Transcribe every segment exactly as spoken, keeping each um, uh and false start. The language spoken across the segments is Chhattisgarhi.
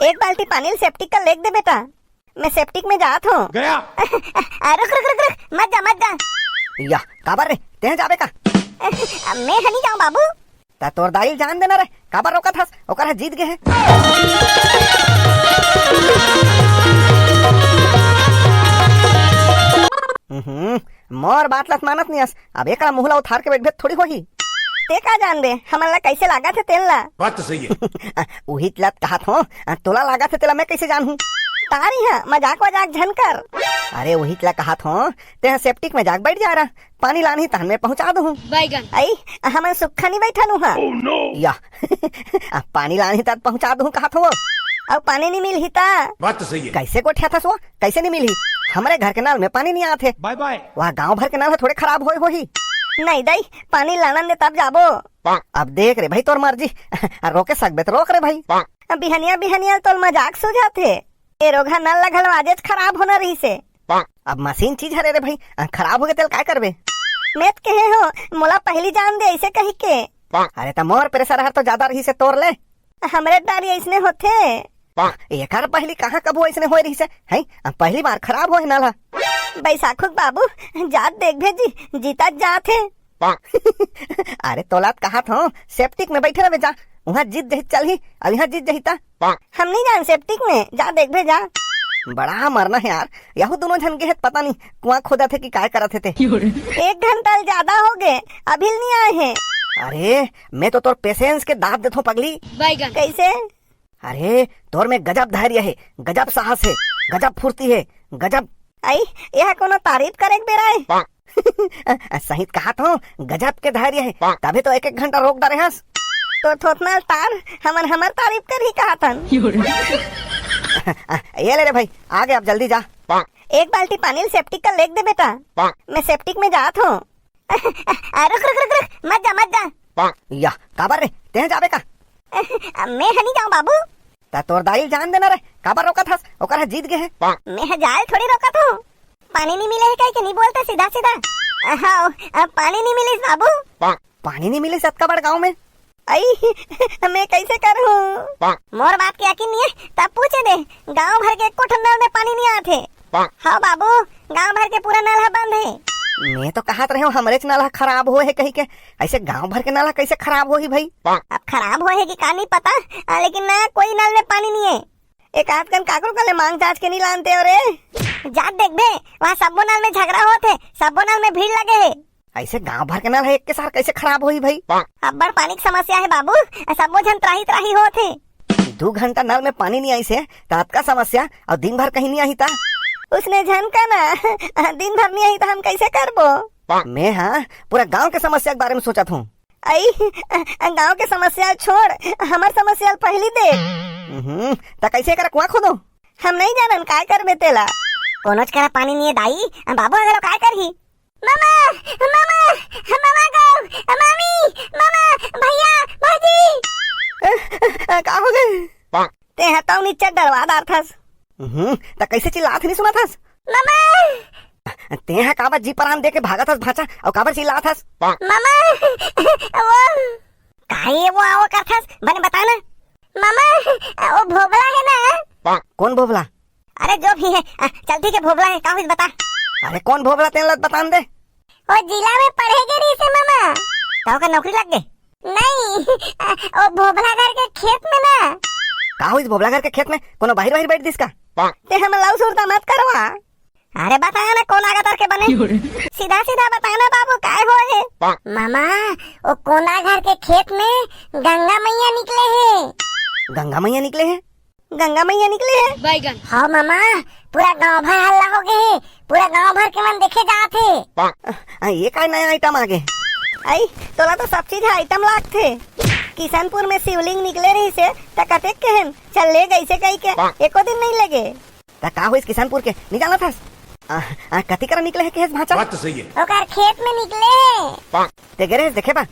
एक बाल्टी पानी ल सेप्टिक कर लेग दे बेटा, मैं सेप्टिक में जात हूँ। गया। अरे रुक रुक रुक रुक, मत जा मत जा। या, काबर रे, तें जाबे का? मैं ह नहीं जाऊँ बाबू। त तोर दाई ल जान देना रे, काबर रोकत हस? ओकर ह जीत गे हे। हम्म, मोर बात ल त मानत नहीं हस, अब एकरा मुंह ला उथार के बैठबे त थोड़ी होही। ते का जानबे, हमन ला कैसे लागत हे तेन ला? बात तो सही है। उही त ल त कहत हो, तोला लागत हे तेला मैं कैसे जानहूं? तारी हा, मजाक वजाक झन कर। अरे उही त ल कहत हो, ते ह सेप्टिक में जाके बैठ जा रहा, पानी लानही तहन मैं पहुंचा दूहूं। बैगन। अई, हमन सुक्खा नहीं बैठन उहां। या, अब पानी लानही त पहुंचा दूहूं कहत हो। अउ पानी नहीं मिलही त? बात तो सही है। कैसे गोठियाथस वो? कैसे नहीं मिलही? हमरे घर के नल में पानी नहीं आत हे। बाय बाय। वह गांव भर के नल ह थोड़े खराब होए होही। नहीं दई, पानी लानन दे तब जाबो। अब देख रे भाई तोर मर्जी। रोके सकबे त रोक रे भाई। बिहनिया बिहनिया तोल मजाक सूझत हे। ए रोगहा नल ला घलो आजेच खराब होना रहिसे। अब मशीन चीज हरे रे भाई, खराब होगे तेल काय करबे? मैं त कहे हो, मोला पहली जान दे ऐसे कही के। अरे त मोर प्रेशर हर तो ज्यादा रहिसे तोर ले। हमरे डारी ऐसने होथे। एकर पहली कहाँ कभू ऐसने होए रहिसे, हैं? अब पहली बार खराब होए नल ह। बैसाखुक बाबू, जात देखबे जी, जीता जात हे। अरे तोला त कहत हो, सेप्टिक में बैठे रहे जा, उहाँ जीत जही चलही, अब यहाँ जीत जही त। हम नहीं जान सेप्टिक में, जा देखबे जा। बड़ा मरना है यार, यहू दोनों झन गे हे त पता नहीं कुआं खोदत हे कि काय करत हे ते। एक घंटा ले ज्यादा हो गए, अभी नहीं आए हैं। अरे मैं तो तोर पेशेंस के दाद देथों पगली। बैगन। कैसे? अरे तोर में गजब धैर्य हे, गजब साहस हे, गजब फुर्ती हे, गजब। आई, यह कोनो तारीफ करे के बेरा हे? सही त कहत हो, गजब के धैर्य हे, तभी तो एक एक घंटा रोक डारे हस। तो थोथना तार, हमन हमर तारीफ करही कहत हन। ये ले रे भाई, आ गए, अब जल्दी जा। एक बाल्टी पानी ल सेप्टिक का लेग दे बेटा, मैं सेप्टिक में जात हूँ। अरे रुक रुक रुक रुक, मत जा मत जा। या, काबर रे, तें जाबे का? मैं ह नहीं जाऊँ बाबू। त तोर दाई ल जान देना रे, काबर रोकत हस? ओकर ह जीत गे हे। मैं ह जाए ल थोड़ी रोकत हूँ। पानी नहीं मिले हे कह के नहीं बोलते सीधा सीधा। हाँ, अब पानी नहीं मिलिस बाबू। पानी नहीं मिलिस अतका बड़ गाँव में? आई, मैं कैसे करूँ? मोर बात के यकीन नहीं है, तब पूछे दे। गाँव भर के एको ठन नल में पानी नहीं आत हे। हाँ बाबू, गाँव भर के पूरा नल ह बंद हे। मैं तो कहत रहे हूँ हमरेच नल ह खराब होए हे कही के, ऐसे गाँव भर के नल ह कैसे खराब होही भाई? अब खराब होए हे कि का नहीं पता, आ, लेकिन ना कोई नल में पानी नहीं है। एक आध कन काकरो कले मांग जांच के नहीं लानते हो रे। जात देखबे, वहाँ सब्बो नल में झगड़ा होत हे, सब्बो नल में भीड़ लगे हे। ऐसे गांव भर के नल ह एक के सार कैसे खराब होही भाई? अब्बड़ पानी की समस्या हे बाबू, सब्बो झन त्राही त्राही होत हे। दू घंटा नल में पानी नहीं आइस हे, त अतका समस्या, अउ दिन भर कहीं नहीं आही त? उसने झन का ना, दिन भर नहीं आही त हम कैसे करबो? मैं हा पूरा गांव के समस्या के बारे में सोचत हूँ। आई, गांव के समस्या छोड़, हमर समस्या ल पहली देख। हम्म, त कैसे एकर कुआं खोदो? हम नहीं जानन काय करबे तेला। कोनोच करा पानी नहीं है दाई, बाबू अगर काय करही? मामा, मामा, मामा गो, मामी, मामा, भैया, भौजी। अ, अ, का हो गए? तेहा तौ निच्चट डरवा डारथस। हम्म, त कैसे चिल्लात नहीं सुनाथस? मामा। तेहा काबर जी परान दे के भागत हस भांचा, अउ काबर चिल्लात हस? मामा, वो। काहे वो आओ करथस? बने बता ना। मामा, वो भोभला है ना? कौन भोभला? अरे जो भी है, आ, चल ठीक है, भोभला है, का होइस बता। अरे कौन भोभला, तेन ल बतान दे। वो जिला में पढ़े गे रहिस हे मामा। त ओकर नौकरी लग गे? नहीं, आ, वो भोभला घर के खेत में ना। का होइस भोभला घर के खेत में? कोनो बाहिर बाहिर बैठ दिस का? ते हमन ला सुरता मत करवा। अरे बता ना कोन आगा तर के बने। सीधा सीधा बता ना बाबू, काय होए हे? मामा, वो कोना घर के खेत में गंगा मैया निकले हे। गंगा मैया निकले हे? गंगा मैया निकले हे? बैगन। हाँ मामा, पूरा गांव भर हल्ला हो गए हे, पूरा गांव भर के मन देखे जात हे। आ, ये का नया आइटम आ गे? आई, तोला तो सब चीज आइटम लागथे। किशनपुर में शिवलिंग निकले रहिस हे, त कतेक कहेन, चल ले गइसे कहि के, एको दिन नहीं लेगे। त का होइस किशनपुर के, नहीं जानत हस? आ, आ, कति करा निकले हे कहेस भांचा? बात तो सही है। ओकर खेत में निकले हे। ते गे रहेस देखे बा?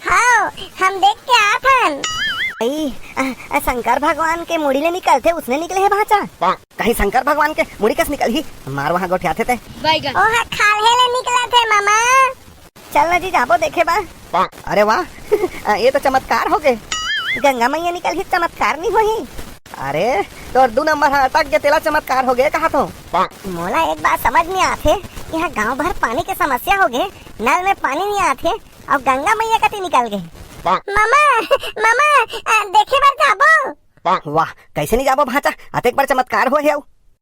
हाँ, हम देख के आत हन। आई, आ, आ, शंकर भगवान के मुड़ी ले निकलथे, उसने निकले हे भांचा। कहीं शंकर भगवान के मुड़ी कस निकलही? मार वहाँ गोठियाथे ते। बैगन। ओहा खाल्हे ले निकलथे मामा। चल ना जी, जाबो देखे बा। अरे वाह, ये तो चमत्कार हो गए। गंगा मैया निकलही, चमत्कार नहीं होही। अरे, तोर दू नंबर ह अटक गे, तेला चमत्कार हो गे कहा तो। मोला एक बात समझ नहीं आथे, यहाँ गांव भर पानी के समस्या हो गे, नल में पानी नहीं आथे, अब गंगा मैया कति निकल गे। मामा, मामा, आ, देखे बर जाबो? वाह, कैसे नहीं जाबो भांचा, अतेक बड़ चमत्कार हो हे।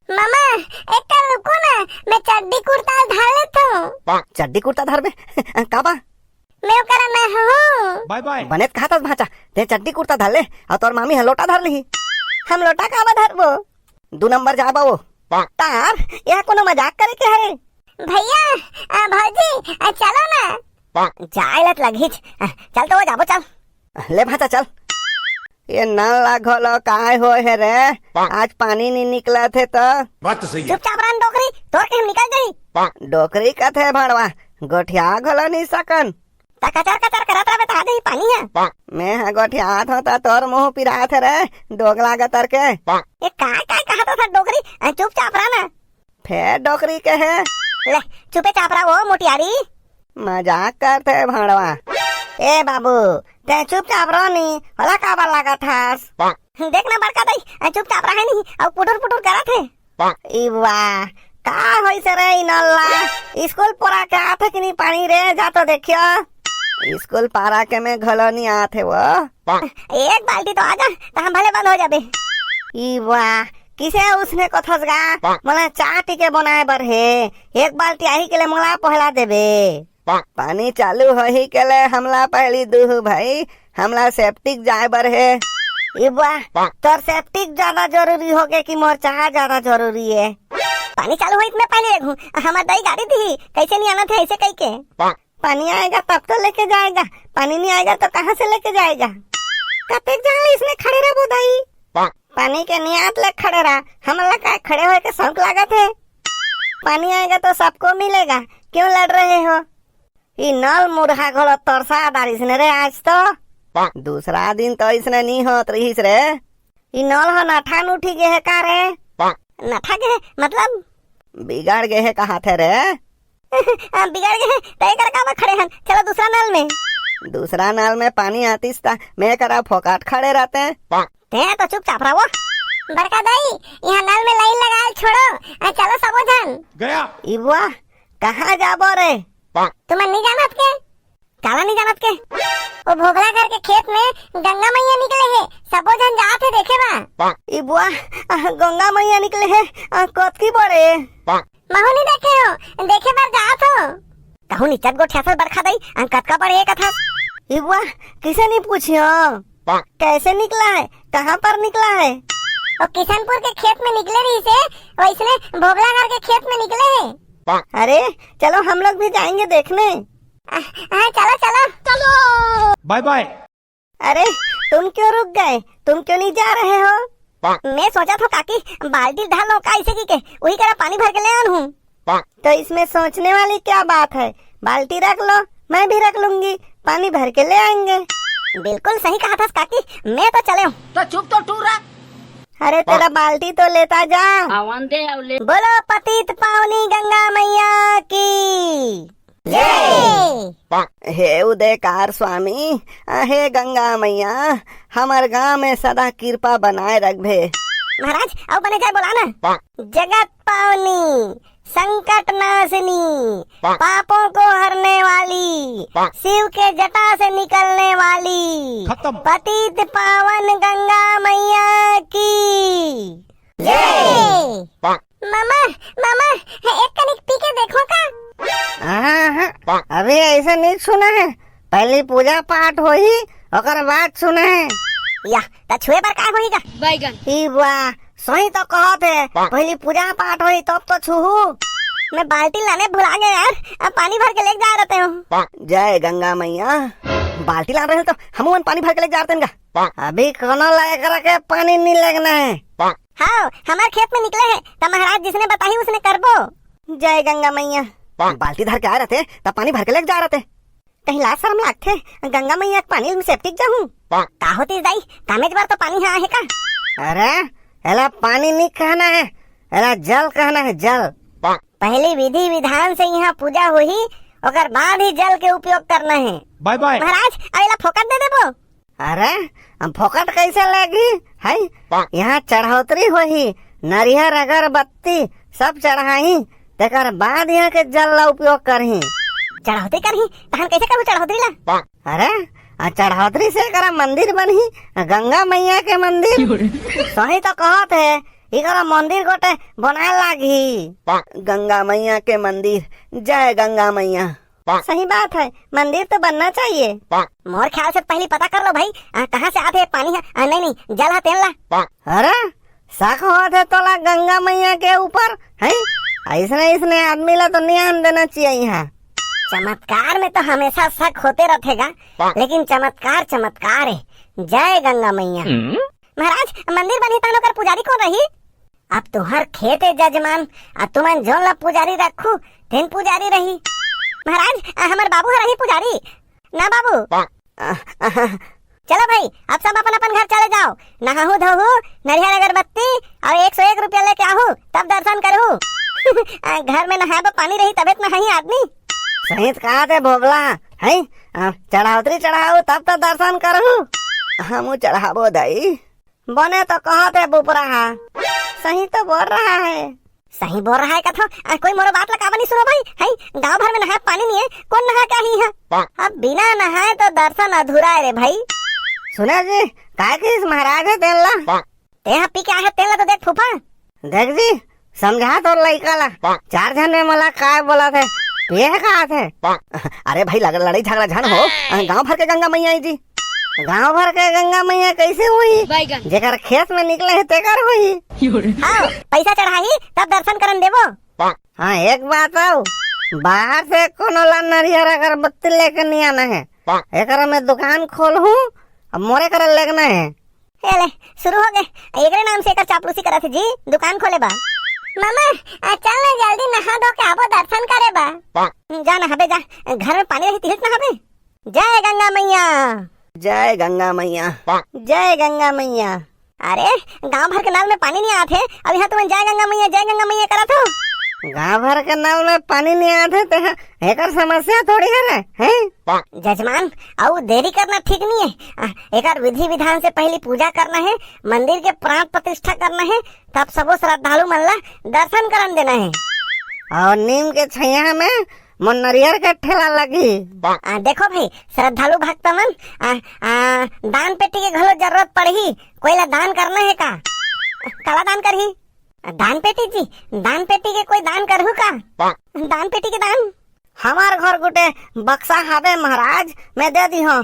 मामा, एक कर रुको ना, मैं चड्डी कुर्ता धर लेता हूँ। चड्डी कुर्ता धर बे? काबा? मैं ओकर नहहूँ। बाय बाय। बने त कहा तस भांचा, ते चड्डी कुर्ता धर ले, अउ तोर मामी ह लोटा धर लिही। हम लोटा काबा धरबो? दू नंबर जाबो। तार, यह कोनो मजाक करे के हरे? भैया, आ, भौजी, आ, चलो ना। जाए लत लगीच। आ, चल तो वो जाबो, चल। ले भांचा, चल। ये नल ला घलो काय होय हे रे? आज पानी नी निकलत हे तो? बात तो सही है। चुपचाप रह डोकरी, तोर के हम निकल जाही। डोकरी कथे भड़वा, गोठिया घलो नी सकन। त कचर कचर करत रहे त आ जाही पानी ह। मैं ह गोठियात हो त तोर मुंह पिरात हे रे, दोगला गतर के। ये काय काय कहत हस डोकरी, आ, चुपचाप रह ना। फेर डोकरी कहे। ले, चुपे चाप रह वो मोटियारी। मजाक करथे भड़वा। ए बाबू, ते चुपचाप रह नी, ओला काबर लागत हस? देख ना बड़का दाई, चुपचाप रहे नी, अउ पुटुर पुटुर करत हे। ई वाह, का होइस रे ई नल ला? स्कूल पोरा के आथे कि नी पानी रे, जा तो देखियो। स्कूल पारा के में घलो नी आथे वो। एक बाल्टी तो आ जा, त हम भले बंद हो जाबे। ई वाह, किसे उसने कथस गा? मोला चाय पी के बनाए बर हे। एक बाल्टी आही के ले मोला पहला देबे। पानी चालू होही के ले हमला पहली दूहू भाई, हमला सेप्टिक जाए बर हे। ई वाह, तोर सेप्टिक ज्यादा जरूरी होगे कि मोर चाय ज्यादा जरूरी हे? पानी चालू होही त मैं पहले देखूं, हमर दाई गाड़ी दिही, कैसे नहीं आना थे ऐसे कही के। पानी आएगा तब तो लेके जाएगा, पानी नहीं आएगा तो कहाँ से लेके जाएगा? कतेक जान इसने खड़े रह बोदाई। पानी के नियात ले खड़े रह, हमला काय खड़े होए के शौक लागत हे? पानी आएगा तो सबको मिलेगा, क्यों लड़ रहे हो? ई नल मुरहा घलो तरसा डारिस ने रे आज तो। दूसरा दिन तो इसने नी होत रहिस रे। ई नल ह नठान उठी गे हे का रे? नठा गे हे? मतलब? बिगड़ गे हे कहाथे रे। आ, बिगड़ गे हे, त एकर काबर खड़े हन? चलो दूसरा नल में। दूसरा नल में पानी आतिस त मैं करा फोकट खड़े रहते। ते तो चुपचाप रहो। बड़का दाई, यहाँ नल में लाइन लगाल छोड़ो। आ, चलो सबो झन। गया। ई बुआ, कहाँ जाबो रे? तुमन नहीं जानत के? काला नहीं जानत के? वो भोगला घर के खेत में गंगा मैया निकले हे, सबो झन जात हे देखे बा। ई बुआ, आ, गंगा मैया निकले हे, आ, कतकी बड़े? महू नहीं देखे हो, देखे बर जात हो। कहूँ निचत गोठिया से बरखा दई, आ, कतका बड़े हे कथा। ई बुआ, किसे नहीं पूछियो? कैसे निकला है, कहाँ पर निकला है? वो किशनपुर के खेत में निकले रहिसे, वैसने भोगला घर के खेत में निकले हे। अरे, चलो हम लोग भी जाएंगे देखने। आ, हाँ, चलो, चलो। चलो। बाय बाय। अरे, तुम क्यों रुक गए? तुम क्यों नहीं जा रहे हो? मैं सोचा था काकी, बाल्टी ढाल लो का इसे की के, वही करा पानी भर के ले आन हूँ। तो इसमें सोचने वाली क्या बात है? बाल्टी रख लो, मैं भी रख लूंगी, पानी भर के ले आएंगे। बिल्कुल सही कहा था काकी, मैं तो चले हूँ। तो चुप तो टूरा। अरे तेरा बाल्टी तो लेता जा। आवन दे, अउ ले। बोलो पतित पावनी गंगा मैया की जय। हे उदयकार स्वामी, हे गंगा मैया, हमर गांव में सदा कृपा बनाए रखबे। महाराज, अउ बने जाए बोला ना। जगत पावनी, संकट नाशिनी, पापों को हरने वाली, शिव के जटा से निकलने वाली, खत्म। पतित पावन गंगा मैया की जय। मामा, मामा, एक कनिक पी के देखो का? हाँ, हाँ, अभी ऐसा नहीं सुना है। पहली पूजा पाठ होही, ओकर बाद सुना है। या, त छुए बर का होही का? बैगन। ई वाह, सही तो कहत हे। पहली पूजा पाठ होही, तब तो छुहू। मैं बाल्टी लाने भुला गया यार, अब पानी भर के लेके जा रहते हूँ। जय गंगा मैया। बाल्टी ला रहे तो हम पानी भर के लेके जा रहते हैं का? अभी कोनो ला एकरा के पानी नहीं लगना है। हाँ, हमार खेत में निकले हे, त महाराज जिसने बताही उसने करबो। जय गंगा मैया। बाल्टी धर के आए रहते, त पानी भर के लेके जा रहते। कहीं लाज शर्म लागथे, गंगा मैया के पानी में सेप्टिक जाहूं। का होतिस दाई, कामेच बर तो पानी हा आहे का? अरे, एला पानी नहीं कहना है, एला जल कहना है, जल। पहली विधि विधान से यहाँ पूजा होही, ओकर बाद ही जल के उपयोग करना है। बाय बाय। महाराज, अब एला फोकट दे देबो? अरे, हम फोकट कैसे लेगी? है, यहाँ चढ़ौतरी होही, नरियर अगरबत्ती सब चढ़ाही, तेकर बाद यहाँ के जल ला उपयोग करही। चढ़ौतरी करही, तहन कैसे करहू चढ़ौतरी ला? अरे, आ चढ़ौतरी से एकरा मंदिर बनही, गंगा मैया के मंदिर। सही तो कहत हे, एकरा मंदिर गोटे बनाए लागही। गंगा मैया के मंदिर, जय गंगा मैया। सही बात है, मंदिर तो बनना चाहिए। मोर ख्याल से पहली पता कर लो भाई, आ, कहाँ से आथे पानी है? आ, नहीं, नहीं, जल है तेन ला। अरे, शक होत हे तोला गंगा मैया के ऊपर, हैं? ऐसने, ऐसने आदमी ला तो नहीं आन देना चाहिए यहाँ। चमत्कार में तो हमेशा शक होते रथेगा, लेकिन चमत्कार चमत्कार है। जय गंगा मैया। महाराज, मंदिर बनही तहन ओकर पुजारी कौन रही? अब तुहर खेत है जजमान, आ तुमन जोन ला पुजारी रखू, तेन पुजारी रही। महाराज, आ, हमर बाबू ह रही पुजारी। ना बाबू। आ, आ, चलो भाई, अब सब अपन अपन घर चले जाओ, नहाहू धोहू, नरियर अगरबत्ती और एक सौ एक रुपया लेके आहू, तब दर्शन करहू। आ, घर में नहाए बर पानी रही तबे तो नहाही आदमी। सही तो कहा थे भोभला, है? आ, चढ़ावतरी चढ़ाऊ तब तो दर्शन करहू। हमू चढ़ाबो दाई। बने तो कहत हे बुपरा हा। सही तो बोल रहा है। सही बोल रहा है कथो। आ, कोई मोरो बात ला काबर नहीं सुनो भाई? है, गांव भर में नहाए पानी नहीं है, कौन नहा के आही है? अब बिना नहाए तो दर्शन अधूरा है रे भाई। सुना जी, काय कहिस महाराज हे तेन ला? तेहा पी के आए हे तेन ला तो देख फूफा। देख जी, समझा तोर लइका ला। चार झन में मोला काय बोलत हे, ये कहत हे। अरे भाई, लग-, लड़ाई झगड़ा झन हो, गांव भर के गंगा मैया आई जी। गांव भर के गंगा मैया कैसे होही? बैगन। जेकर खेत में निकले हे तेकर होही। हाँ, पैसा चढ़ाही तब दर्शन करन देबो। हाँ, एक बात अउ, बाहर से कोनो ला नरियर अगरबत्ती लेके नहीं आना है। एकरा में दुकान खोलहूँ, अब मोरे करा लेगना है। ए ले, शुरू हो गए। एकरे नाम से एकर चापलूसी करत हे जी, दुकान खोले बा। मामा, आ, चल ना जल्दी नहा धो के आबो दर्शन करे बा। जा नहाबे जा, घर में पानी रही तिहिल नहाबे। जय गंगा मैया। जय गंगा मैया। जय गंगा मैया। अरे, गांव भर के नल में पानी नहीं आत हे, अब यहाँ तुमन जय गंगा मैया, जय गंगा मैया करत हो। गांव भर के नल में पानी नहीं आत हे, ते ह-, एकर समस्या थोड़ी हरे, हैं? जजमान, अउ देरी करना ठीक नहीं है। आ, एकर विधि विधान से पहली पूजा करना है, मंदिर के प्राण प्रतिष्ठा करना है, तब सबो श्रद्धालु मन ला दर्शन करन देना है। और नीम के छैया में मोर नरियर के ठेला लगही। आ, देखो भाई, श्रद्धालु भक्त मन, आ, आ, दान पेटी के घलो जरूरत पड़ही। कोई ला दान करना है का? काला दान करही? दान पेटी जी, दान पेटी के कोई दान करहू का? दान पेटी के दान? हमार घर गुटे बक्सा हावे महाराज, मैं दे दी हूँ।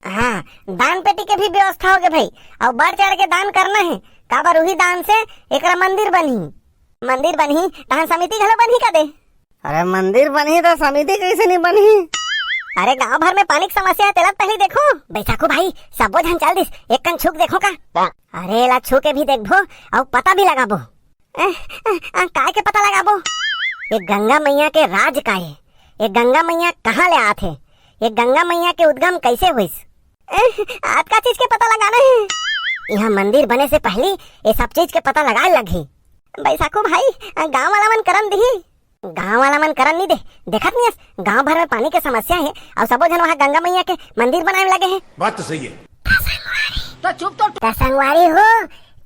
हाँ, दान पेटी के भी व्यवस्था होगे भाई, अउ बढ़ चढ़ के दान करना है, काबर उही दान से एकरा मंदिर बनही। मंदिर बनही, तहन समिति घलो बनही का दे? अरे मंदिर बनही तो समिति कैसे नहीं बनही? अरे गांव भर में पानी की समस्या है, तेला पहले देखो। बैसाखू भाई, सबो झन चल दिस, एक कन छुक देखो का? अरे एला छू के भी देखबो, अउ पता भी लगाबो। ए, ए, ए, काय के पता लगाबो? ये गंगा मैया के राज का हे? ये गंगा मैया कहाँ ले आत हे? ये गंगा मैया के उद्गम कैसे होइस? ए, अतका चीज के पता लगाना हे। यहाँ मंदिर बने से पहली ये सब चीज के पता लगाए लगही। बैसाखू भाई, गांव वाला मन करन दिही। गांव वाला मन करन नहीं दे, देखत नहीं हस, गांव भर में पानी के समस्या है और सबो झन वहाँ गंगा मैया के मंदिर बनाए में लगे हैं। बात तो सही है। तो चुप तो। तो संगवारी हो,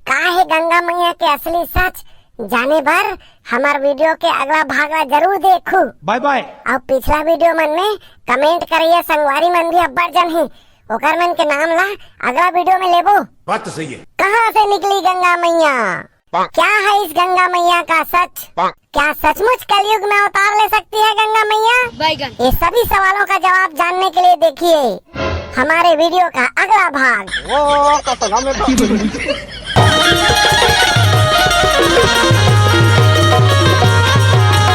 का हे गंगा मैया के असली सच जाने बर हमार वीडियो के अगला भाग ला जरूर देखू। बाय बाय। और पिछला वीडियो मन में कमेंट करिए, संगवारी मन भी अब्बड़ जन है, ओकर मन के नाम ला अगला वीडियो में लेबो। बात तो सही है। कहाँ से निकली गंगा मैया? क्या है इस गंगा मैया का सच? क्या सचमुच कलयुग में अवतार ले सकती है गंगा मैया? बैगन। ये सभी सवालों का जवाब जानने के लिए देखिए हमारे वीडियो का अगला भाग। वो तो, तो,